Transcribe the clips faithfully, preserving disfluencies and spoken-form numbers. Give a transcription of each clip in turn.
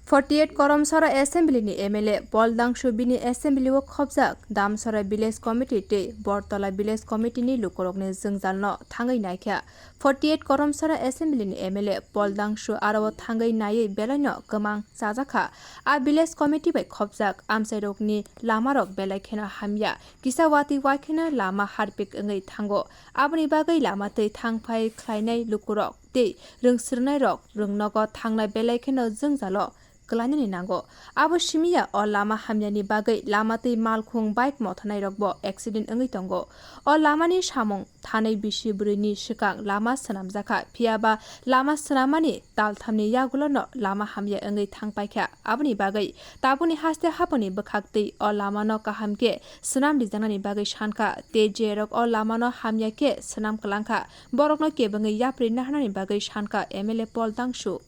Forty eight Koromsora Assembly ni M L A Pol Dangshu bini assembly o khopjak Damsora Village Committee tei Bortola Village Committee ni lukurokni jwngjalno thangwi naikha. Forty eight Koromsora Assembly ni M L A Pol Dangshu aro o thangwi naiwi belaino kwmang chajakha. A Village Committee bai khopjak amchairokni lamarok belai kheno hamya, kisa watwi waikheno lama harpik wngwi thango. Aboni bagwi lama twi thangphai khlainai lukurok tei rwngswrwngnairok rwngnogo thangnai belai kheno jwngjalo kwlainani nango. Abo simiya o lama hamyani bagwi lama twi malkhung bike mothanairokbo accident wngwi tongo. O lamani samung thanwi bisi bwrwini swkang lama swnamjakha, phiyaba lama swnammani talthamni yagulono lama hamya wngwi thangpaikha. Aboni bagwi tabukni haste haphangni bwkhak twi o lamano kaham khe swnam rijaknani bagwi sankha, tei jerok o lamano hamya khe swnam kwlangkha, borokno kebengwi yapri naharnani bagwi sankha M L A Pol Dangshu.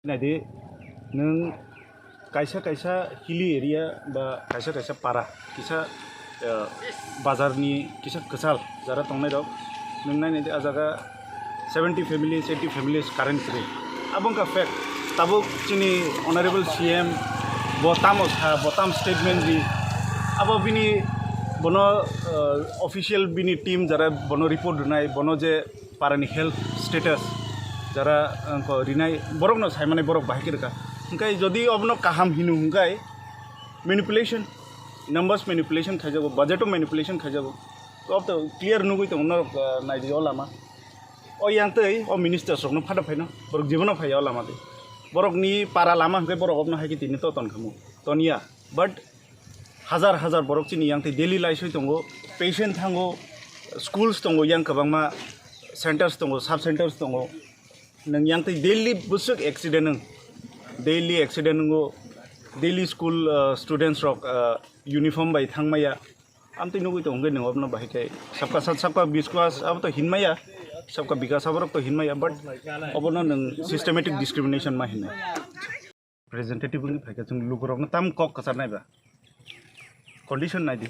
Naidi, nwng kaisa kaisa hilly area ba kaisa kaisa para, kisa, eh, bazarni kisa kwchal jara tongnairok, nwng nainaidi, ah jaga seventy families, eighty families current kwrwi. Abo wngkha fact. Tabuk chini Honorable C M bo tamo sa, bo tam statement ri. Abo bini bono, eh, official bini team jara bono report rwnai, bono je parani health status jara, eh, ko rinai borokno saimani borok bahai khe rwkha. Hwnkhe jodi obono kaham hino hwnkhe manipulation, numbers manipulation khaijago, budget o manipulation khaijago. To, to clear nugwi tongo norok, ah, naidi o lama. O yang tei o ministers rokno phada phaino borok jibono phaiya o lama tei. Borokni para lama hwnkhe borok obno hai khe tini to ton khamu. Ton ya. But hazar hazar borok chini yang tei daily laisoi tongo, patient thango, schools tongo, yang kwbangma centers tongo, sub centers tongo. Nwng yang tei daily bwswk accident nwng. Daily accident nwngo, daily school, ah, students rok, ah, uniform bai thangmaya. Amtwi nugwi tongo hwnkhe nwng obono bahai khe sabka sat sabka biswas abo to hinmaya, sabka bikas aborok to hinmaya, but obono nwng systematic discrimination ma hinwi. Representative wngwi phaikha chwng lukurokno tam kok kwchar naiba condition naidi.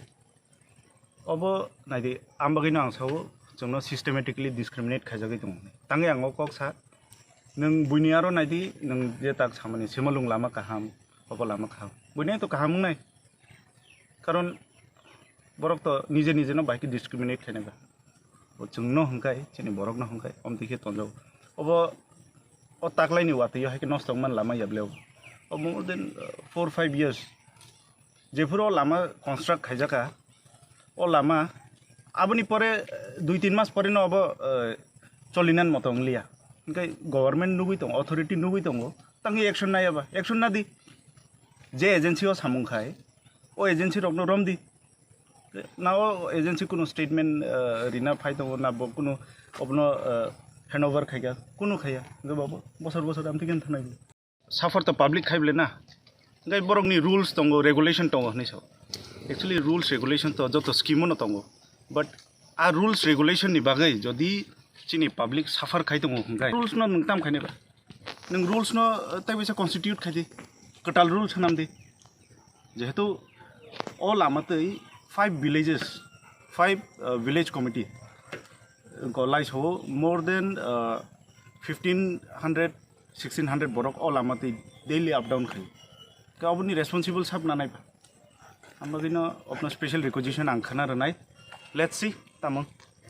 Obo naidi, ang bagwino ang sao chwngno systematically discriminate khaijagwi tongo. Tangwi ang o kok sa, nwng buini aro naidi, nwng je tak samani Simalung lama kaham, obo lama kaham. Buini to kaham wngnai. Karon borok to nije nije no bai khe discriminate khainai ba. Bo chwngno hwnkhai, chini borokno hwnkhai, omtwi khe tonjago. Obo o taklaini watwi o hai khe nosto wngmani lama yableo. O more than, uh, four five years. Jephuru o lama construct khaijaka, o lama aboni pore, uh, dui tin mas pore no obo, uh, cholinan moto wngliya. Hwnkhe government nugwi tongo, authority nugwi tongo, tangwi action naiya ba, action nadi. Je agency o samung khai, o agency rokno romdi. Na o agency kuno statement, eh, rina phai tongo, na bo kuno obono, eh, handover khaika, kuno khaya. Hwnkhe bo bosor bosor amtwi khe thanai. Suffer to public khai bole na. Hwnkhe borokni rules tongo, regulation tongo hinwi sao. Actually rules regulation to joto scheme o no tongo. But a rules regulation ni bagwi jodi chini public suffer khai tongo hwnkhe rules no nwng tam khainai ba. Nwng rules no, eh, tei bisa constitute khai di. Kwtal rules hwnam di. Jehetu o lama twi five villages, five, uh, village committee, uh, ko laisao more than, uh, fifteen hundred, sixteen hundred borok o lama twi daily up down khai. Ke oboni responsible sab nanai ba. Ang bagwino obno special requisition ang khana rwnai. Let's see, tamo.